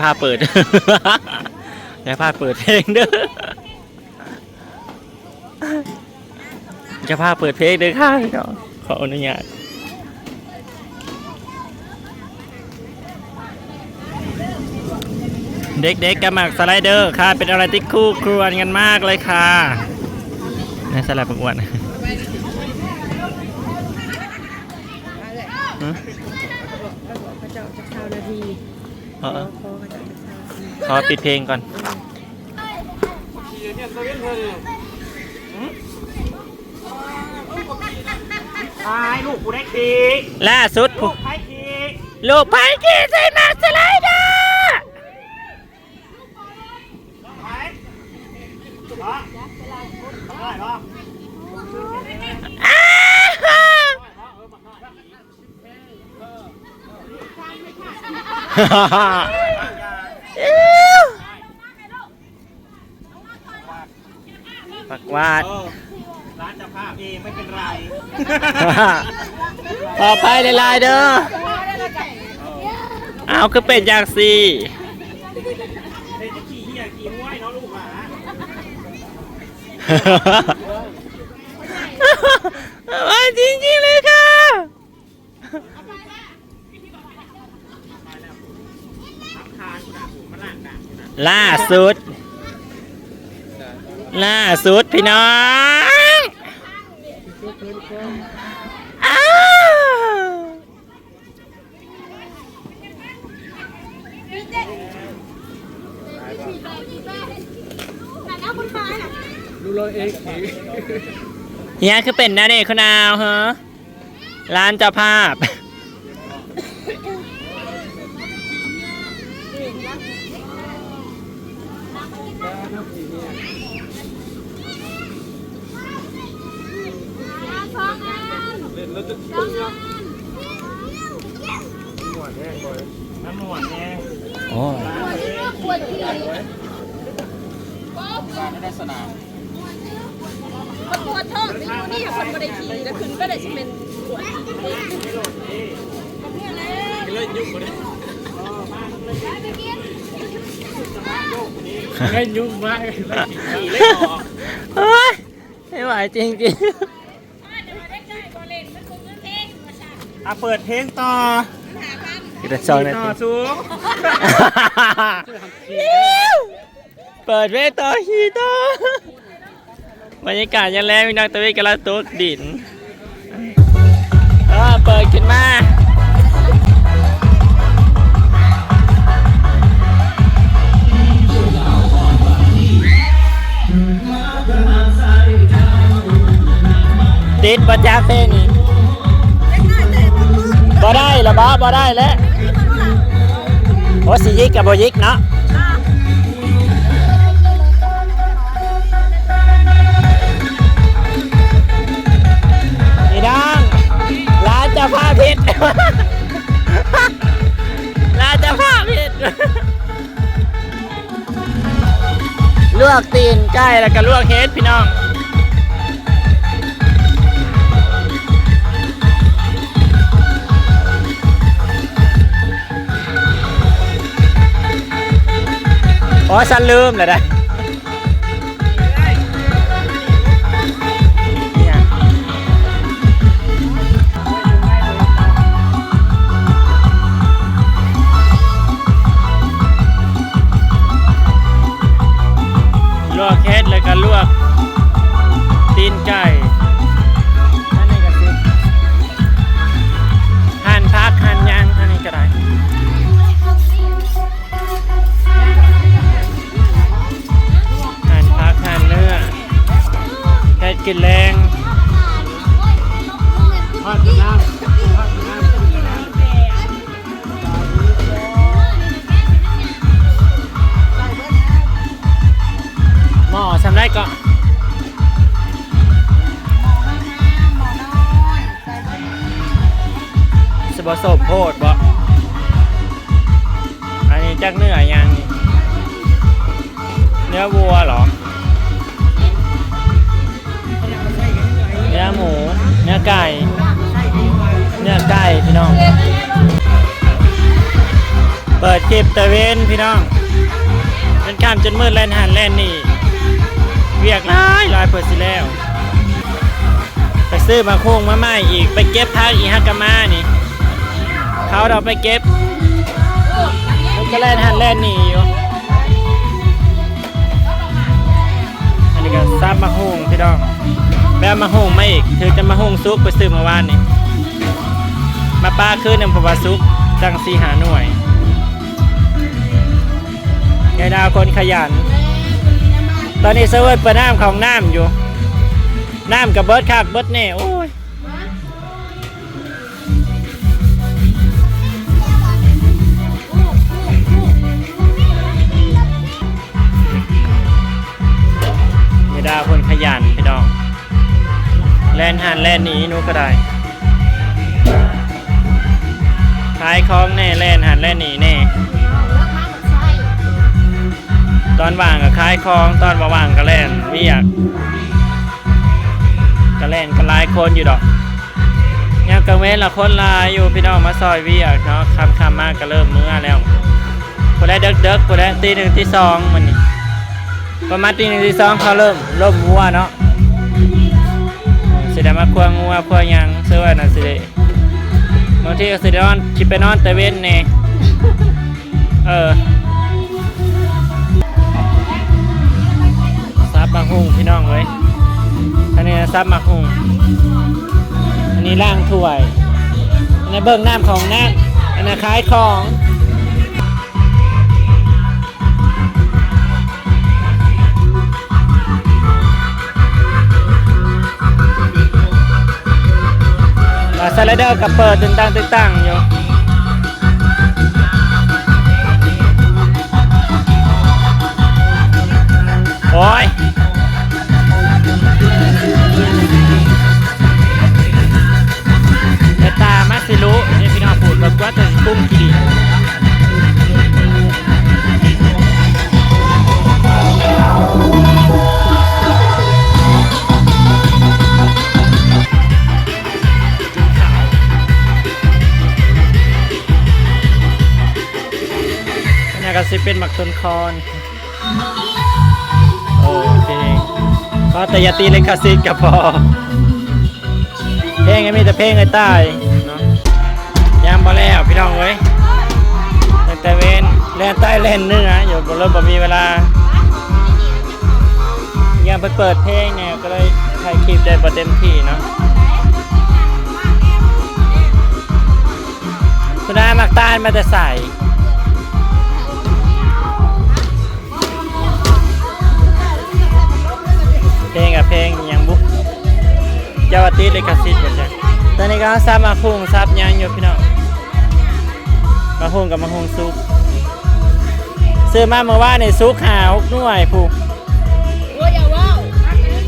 ພາເປີດ ຢ່າພາເປີດເພງເດີ ເຈົ້າພາບເປີດເພງເດີຄ່ະພີ່ນ້ອງ ຂໍອະນຸຍາດ. ເດັກໆກໍມັກສະໄລເດີຄ່ະ ເປັນອະໄລທີ່ຄູ່ຄວນກັນມາກເລີຍຄ່ະ. ໃນສະໄລບັກອ້ວນ ຮະ? ເອີ ຂໍປິດເພງກ່ອນ. ຕາຍ ລູກກູໄດ້ຂີ່ ລ່າສຸດ ລູກໃຜຂີ່ ລູກໃຜຂີ່ໃສ່ໝາກສະໄລເດີ ລູກໃຜ ອ້າ ປາກວາດ ເອີ ຮ້ານເຈົ້າພາບເອງ ໄມ່ເປັນໄລ ຂໍອະໄພຫຼາຍໆເດີ. ອ້າວ ຄືເປັນຈັ່ງຊີ້ ເປັນຂີ້ເຫື່ອຂີ້ຫ້ວຍເນາະລູກຫຼານ. ວ່າຈິງໆເລີຍຄ່ະ. ລ່າສຸດ ລ່າສຸດພີ່ນ້ອງ ອ້າວ ລູກລາວເອງ ເອີຍ ຄືເປັນແນວນີ້ ຄຸນອາວ ເຮີ ຮ້ານເຈົ້າພາບ ມ່ວນແຮງ ໂອ້ຍ ໄດ້ສະໜາມ ມັນປວດທ້ອງຊິຢູ່ນີ້ ເພິ່ນບໍ່ໄດ້ຂີ່ ແລ້ວຂຶ້ນໄປໄດ້ຊິແມ່ນປວດ ໄດ້ຍຸງມາ ໂອ້ຍ ໄມ່ໄຫວຈິງໆ. ອ່ະ ເປີດເພງຕໍ່ ອີກແຕ່ສອງນາທີ ຕໍ່ສູ ເປີດເພງຕໍ່ ຂີ່ຕໍ່. ບັນຍາກາດຍາມແລງ ພີ່ນ້ອງ ຕາເວັນກຳລັງຕົກດິນ ເອີ ເປີດຂຶ້ນມາ ຕິດບໍ່ຈັກເພງນີ້ ບໍ່ໄດ້ລະບໍ ບໍ່ໄດ້ແລ້ວ ໂອ້ ຊິຢິກກໍບໍ່ຢິກເນາະ. ພີ່ນ້ອງ ລາວຈະພາຜິດ ລາວຈະພາຜິດ ລວກຕີນໄກ່ ແລ້ວກໍລວກເຫັດ ພີ່ນ້ອງ. ໂອ້ຍ ສັນລືມແລ້ວເດ້ ລວກເຫັດ ແລ້ວກໍລວກຕີນໄກ່ ອັນນີ້ກໍຊິ ຫັ່ນຜັກຫັ່ນຫຍັງ ອັນນີ້ກໍໄດ້ ຫັ່ນຜັກຫັ່ນເນື້ອ ເຮັດກິນແລງ. ໝໍ່ສ່ຳໃດເກາະ? ຊິບໍ່ສົ້ມໂພດບໍ? ອັນນີ້ຈັກເນື້ອຫຍັງນີ້? ເນື້ອວັວເຫລອ? ເນື້ອໝູ ເນື້ອໄກ່ ເນື້ອໄກ່ພີ່ນ້ອງ ເ ເປີດຄລິບຕາເວັນພີ່ນ້ອງ ຈົນຄ່ຳຈົນມືດ ແລ່ນຫັ້ນແລ່ນນີ້ ວຽກຫຼາຍຫຼາຍ ເພິ່ນຊິແລ້ວ. ໄປຊື້ໝາກຫຸ່ງມາໃໝ່ອີກ ໄປເກັບຜັກອີກ ຫາກະມານີ້ ເຂົາເອົາໄປເກັບ ມັນກະແລ່ນຫັ້ນແລ່ນນີ້ຢູ່. ອັນນີ້ກະສັບໝາກຫຸ່ງພີ່ນ້ອງ ແບບໝາກຫຸ່ງມາອີກ ຖືແຕ່ໝາກຫຸ່ງສຸກ ໄປຊື້ມື້ວານນີ້ ມາປະຄືນນຳ ເພາະວ່າສຸກຕັ້ງສີ່ຫ້າໜ່ວຍ. ຍາຍດາວຄົນຂະຫຍັນ ຕອນນີ້ສະເຫວີດເປີດນ້ຳເຂົ້າຫ້ອງນ້ຳຢູ່ ນ້ຳກະເບິດຄັກເບິດແນ່ ໂອ້ຍ. ຍາຍດາວເພິ່ນຂະຫຍັນພີ່ນ້ອງ ແລ່ນຫັ້ນແລ່ນນີ້ ໜູກະໄດ້ ຂາຍຂອງແນ່ ແລ່ນຫັ້ນແລ່ນນີ້ແນ່ ຕອນວ່າງກະຂາຍຂອງ ຕອນບໍ່ວ່າງກະແລ່ນວຽກ ກະແລ່ນກັນຫຼາຍຄົນຢູ່ດອກ. ຍາມກາງເວັນລະຄົນຫຼາຍຢູ່ພີ່ນ້ອງ ມາຊ່ອຍວຽກເນາະ ຄ່ຳໆມາກະເລີ່ມເມືອແລ້ວ ພຸ້ນແຫຼະ ເດິກໆ ພຸ້ນແຫຼະ ຕີໜຶ່ງຕີສອງມື້ນີ້ ປະມານຕີໜຶ່ງຕີສອງເຂົາເລີ່ມລົມງົວເນາະ ຊິໄດ້ມາຄົວງົວຄົວຫຍັງ ເຊື່ອວ່າໜ້າຊິໄດ້ ບາງທີກະຊິໄດ້ນອນ ຊິໄປນອນແຕ່ເວັນແນ່. ເອີ ສັບໝາກຫຸ່ງພີ່ນ້ອງເອີຍ ອັນນີ້ສັບໝາກຫຸ່ງ ອັນນີ້ລ້າງຖ້ວຍ ອັນນັ້ນເບິ່ງນ້ຳເຂົ້າຫ້ອງນ້ຳ ອັນນັ້ນຂາຍຂອງ. ອ່າ ສະໄລເດີກະເປີດຕຶງຕັງຕຶງຕັງຢູ່ ໂອ້ຍ. ແຕ່ຕາມາຊິລຸເດ້ພີ່ນ້ອງ ປູດບັກກວາດ ແຕ່ປຸ້ງຂີ້ດິນ ອັນນັ້ນກະຊິເປັນໝາກຕົ້ນຄອນ. ໂອເຄ ຂໍແຕ່ຢ່າຕິດລິຂະສິດກະພໍ ເພງກະມີແຕ່ເພງອ້າຍຕາຍເນາະ ຍັງບໍ່ແລ້ວພີ່ນ້ອງເອີຍ ຕັ້ງແຕ່ເວັນ ແລ່ນໃຕ້ແລ່ນເໜືອຢູ່ ບໍ່ເລີຍບໍ່ມີເວລາ ຍາມເພິ່ນເປີດເພງແນ່ ກະເລີຍຖ່າຍຄລິບໄດ້ບໍ່ເຕັມທີ່ເນາະ. ຄຸນອາໝາກຕານມາແຕ່ໃສ? ເພງອະເພງອີ່ຫຍັງບຸ ເຈົ້າວ່າຕິດລິຂະສິດບໍ່ຈັກ. ຕອນນີ້ກຳລັງສັບໝາກຫຸ່ງສັບຫຍັງຢູ່ພີ່ນ້ອງ ໝາກຫຸ່ງກະໝາກຫຸ່ງສຸກ ຊື້ມາມື້ວານນີ້ສຸກຫ້າຫົກໜ່ວຍພຸ້ນ. ໂອ້ຍ ຢ່າເວົ້າ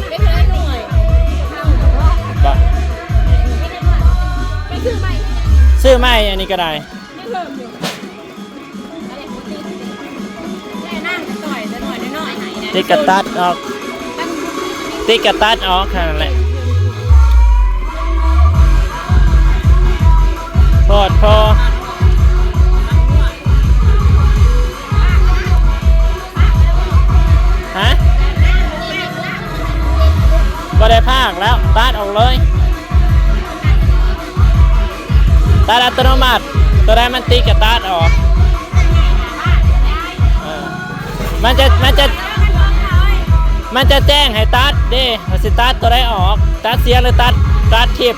ເປັນຮ້ອຍໜ່ວຍ ບໍ່ ໄປຊື້ໃໝ່ ຊື້ໃໝ່ ອັນນີ້ກະໄດ້ ຕິດກະຕັດອອກ ຕິດກະຕັດອອກຫັ້ນແຫຼະ ໂພດໂພ. ຮະ ບໍ່ໄດ້ພາກແລ້ວ ຕັດອອກເລີຍ ຕັດອັດຕະໂນມັດ ໂຕໃດມັນຕິດກະຕັດອອກ ເອີ ມັນຈະ ມັນຈະ ມັນຈະແຈ້ງໃຫ້ຕັດເດ້ ວ່າຊິຕັດໂຕໃດອອກ ຕັດສຽງຫຼືຕັດ ຕັດຄລິບ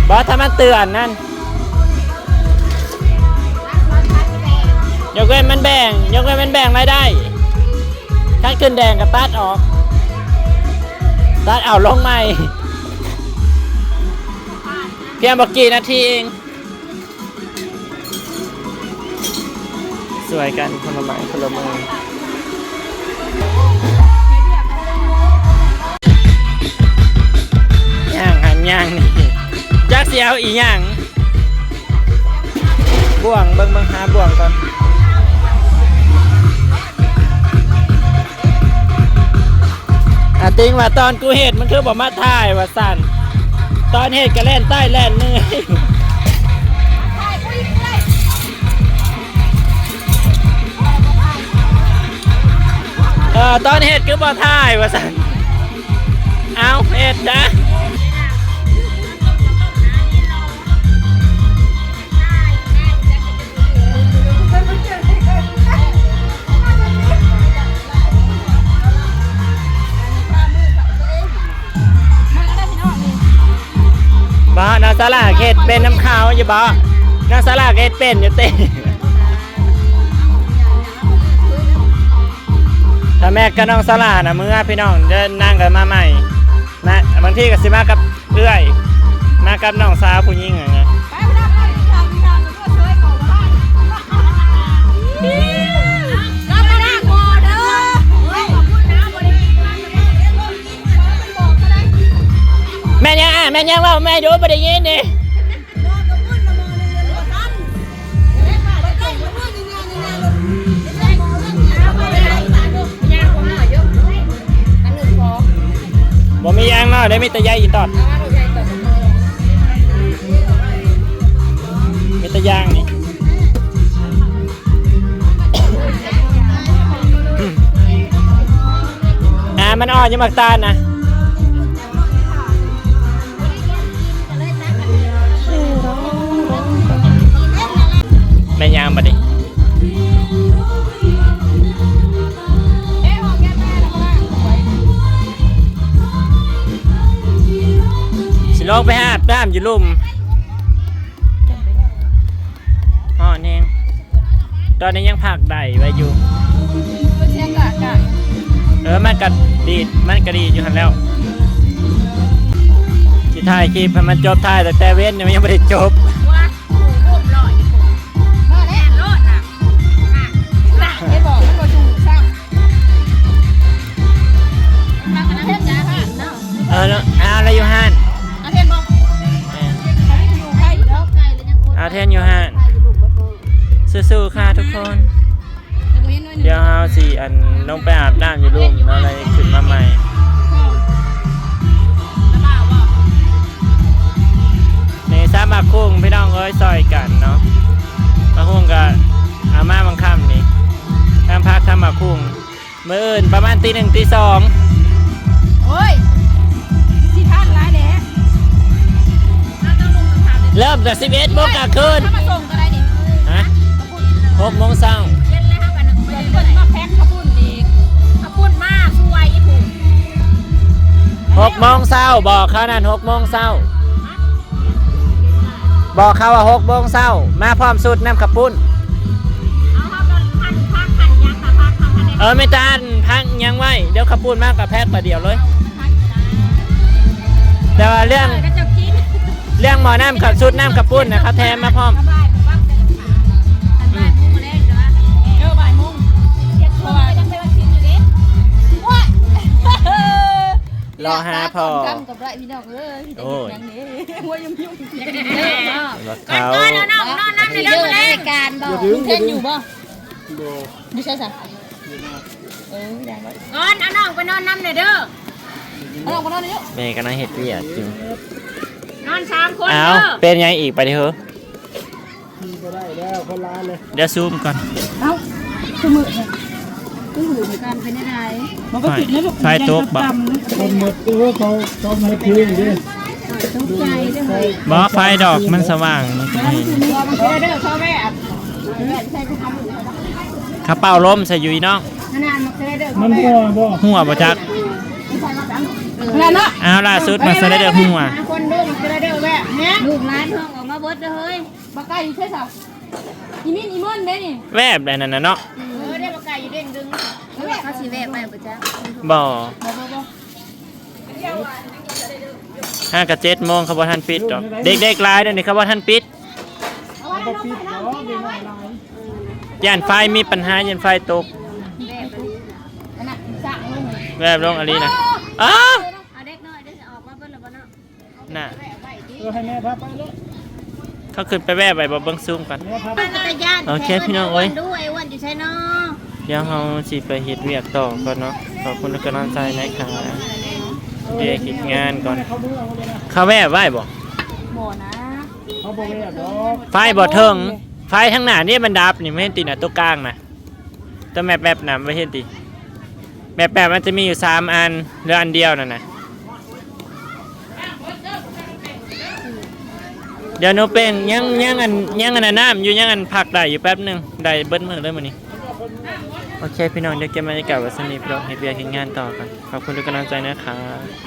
ບໍ່ ຖ້າມັນເຕືອນນັ້ນ. ຍົກເວັ້ນມັນແບ່ງ ຍົກເວັ້ນມັນແບ່ງລາຍໄດ້ ຄັນຂຶ້ນແດງກະຕັດອອກ ຕັດເອົາລົງໃໝ່ ພຽງບໍ່ກີ່ນາທີເອງ ຊ່ວຍກັນຄົນລະໄມ້ຄົນລະມື. ຍ່າງຫັ້ນຍ່າງນີ້ ຈັກຊິເອົາອີ່ຫຍັງ ບ່ວງ ເບິ່ງ ເບິ່ງຫາບ່ວງກ່ອນ. ອາຕິງວ່າຕອນກູເຮັດມັນຄືບໍ່ມາຖ່າຍວ່າຊັ້ນ ຕອນເຮັດກະແລ່ນໃຕ້ແລ່ນເໜືອ. ຕອນເຮັດຄືບໍ່ຖ່າຍວ່າຊັ້ນ. ເອົາ ເຮັດຈ້າ. ບໍ່ ນ້ອງສາລາເຮັດເປັນນຳເຂົາຢູ່ບໍ່? ນ້ອງສາລາເຮັດເປັນຢູ່ຕິ? ຖ້າແມັກກັບນ້ອງສາລານະເມືອພີ່ນ້ອງ ເດີນນາງກໍມາໃໝ່ນະ ບາງທີກໍຊິມາກັບເອື້ອຍ ມາກັບນ້ອງສາວຜູ້ຍິງຫັ້ນນະ. ແມ່ນຫຍັງ ແມ່ນຫຍັງ ເວົ້າແມ່ດູ ບໍ່ໄດ້ຍິນນີ້. ບໍ່ມີຢາງເນາະ ໄດ້ມີແຕ່ຢາງອີຕອດ ມີແຕ່ຢາງນີ້. ອ່າ ມັນອ່ອນຢູ່ໝາກຕານນະ. ແມ່ນຫຍັງບັດນີ້? ຊິລົງໄປອາບນ້ຳຢູ່ລຸ່ມ. ຮ້ອນແຮງ ຕອນນີ້ຍັງພັກໄດ້ໄວ້ຢູ່. ເອີ ມັນກະດີດ ມັນກະດີດຢູ່ຫັ້ນແລ້ວ. ຊິຖ່າຍຄລິບໃຫ້ມັນຈົບ ຖ່າຍຕັ້ງແຕ່ເວັນ ຍັງບໍ່ໄດ້ຈົບ. ເອີ ເອົາລະຢູ່ຫັ້ນ ເອົາແທ່ນຢູ່ຫັ້ນ. ສູ້ໆ ຄ່ະທຸກຄົນ. ດຽວເຮົາຊິ ອັນ ລົງໄປອາບນ້ຳຢູ່ລຸ່ມເນາະ ແລ້ວຂຶ້ນມາໃໝ່. ນີ້ຊຳໝາກຫຸ່ງພີ່ນ້ອງເອີຍ ຊ່ອຍກັນເນາະ. ໝາກຫຸ່ງກະເອົາມາບາງຄ່ຳນີ້ ທັງຜັກທັງໝາກຫຸ່ງ. ມື້ອື່ນປະມານຕີໜຶ່ງຕີສອງ. ໂອ້ຍ ຊິທັນຫຼາຍແຫຼະ. ເລີ່ມແຕ່ສິບເອັດໂມງກາງຄືນ. ເຮົາມາສົ່ງກໍໄດ້ນີ້. ຮະ? ຫົກໂມງເຊົ້າ. ເພິ່ນມາແພັກເຂົ້າປຸ້ນອີກ. ເຂົ້າປຸ້ນມາສວຍອີກພຸ້ນ. ຫົກໂມງເຊົ້າ ບອກເຂົານັ້ນ ຫົກໂມງເຊົ້າ. ບອກເຂົາວ່າຫົກໂມງເຊົ້າ ມາພ້ອມຊຸດນຳເຂົ້າປຸ້ນ. ເອົາ ເຮົາກໍຫັ່ນຜັກຫັ່ນຫຍັງ ແຕ່ຜັກເຮົາທັນໄດ້ ເອີ ມີແຕ່ຫັ່ນຜັກຫຍັງໄວ້ ດຽວເຂົ້າປຸ້ນມາກໍແພັກບາດດຽວເລີຍ. ແຕ່ວ່າເລື່ອງ ເອີ ເລື່ອງໝໍ້ນ້ຳ ເຂົ້າຊຸດນ້ຳເຂົ້າປຸ້ນນະ ເຂົາແຖມມາພ້ອມ. ເອີ ບ່າຍໂມງ ເອີ ບ່າຍໂມງ ເພາະວ່າຍັງໄປວັດສິນຢູ່ເດ້. ເລາະຫາພໍ່ ເອີຍ ໂອ້ຍ ຫົວຫຍຸ່ມໆ ກ່ອນ ກ່ອນ ເອົານ້ອງນອນນຳແດ່ເດີ. ລາຍການບໍ່? ລຸງເທັນຢູ່ບໍ່? ບໍ່. ຢູ່ໃສຊະ? ເອີ ຢ່າໄວ້ ກ່ອນ ເອົານ້ອງໄປນອນນຳແດ່ເດີ. ເອົານ້ອງໄປນອນຢູ່. ແມ່ກຳລັງເຮັດວຽກຢູ່ ນອນສາມຄົນ. ເອົ້າ ເປັນຫຍັງອີກບາດນີ້ເຮີ? ດຽວຊູມກ່ອນ. ເອົ້າ ຄືມືດນີ້ ຄືຫືນກັນເປັນຈັ່ງໃດ? ໄຟ ໄຟຕົກບໍ່? ຕົກໃຈເດີ. ບໍ່ ໄຟດອກມັນສະຫວ່າງ ມັນກໍເຫັນ. ເຂົາເປົ່າລົມໃສ່ຢູ່ອີນ້ອງ. ມັນຮົ່ວບໍ່? ຮົ່ວບໍ່ຈັກ. ເອົາ ລ່າສຸດມາສະໄລເດີຮົ່ວ. ລູກຫຼານຫ້ອງອອກມາເບິດເດີເຮີຍ. ບັກໄກ່ຢູ່ໃສຊະ? ອີມິນອີເມິນເດ້ນີ້. ແວບໃດນັ້ນນະເນາະ. ເອີ ເດ້ບັກໄກ່ຢູ່ເດ້ງດຶງ. ເຂົາຊິແວບໄປບໍ່ຈັກ. ບໍ່ ບໍ່ ບໍ່ ບໍ່. ຫາກະເຈັດໂມງ ເຂົາບໍ່ທັນປິດດອກ. ເດັກໆຫຼາຍດຽວນີ້ ເຂົາບໍ່ທັນປິດ. ຢ້ານໄຟມີປັນຫາ ຢ້ານໄຟຕົກ. ແວບລົງອີ່ຫຼີນະ. ອ້າ ເອົາເດັກນ້ອຍເດ້ ອອກມາເບິດແລ້ວບໍ່ເນາະ? ນະ ເອີ ໃຫ້ແມ່ພາໄປເລີຍ. ເຂົາຂຶ້ນໄປແວະໄວ້ບໍ່ ເບິ່ງຊູມກ່ອນ. ແມ່ພາໄປ. ໂອເຄ ພີ່ນ້ອງເອີຍ ອ້ວນຢູ່ໃສເນາະ? ດຽວເຮົາຊິໄປເຮັດວຽກຕໍ່ກ່ອນເນາະ. ຂອບຄຸນກຳລັງໃຈໃນຂາງ ເຮັດວຽກເຮັດງານກ່ອນ. ເຂົາແວະໄວ້ບໍ່? ບໍ່ນະ ເຂົາບໍ່ແວະດອກ. ໄຟບໍ່ເຖິງ ໄຟທາງໜ້ານີ້ມັນດັບນີ້ ບໍ່ເຫັນຕິນະ ຕົວກາງນະ. ແຕ່ແມບໆນະ ບໍ່ເຫັນຕິ. ແບບ ແບບມັນຈະມີຢູ່ສາມອັນ ຫຼືອັນດຽວນັ້ນນະ. ດຽວໜູເປັນ ຍັງ ຍັງອັນ ຍັງອັນນັ້ນນ້ຳຢູ່ ຍັງອັນພັກໄດ້ຢູ່ແປັບໜຶ່ງ ໄດ້ເບິດມື້ເລີຍມື້ນີ້. ໂອເຄພີ່ນ້ອງ ດຽວເກັບບັນຍາກາດໄວ້ສ່ຳນີ້ພີ່ນ້ອງ ເຮັດວຽກເຮັດງານຕໍ່ກ່ອນ. ຂອບຄຸນທຸກກຳລັງໃຈນະຄັບ.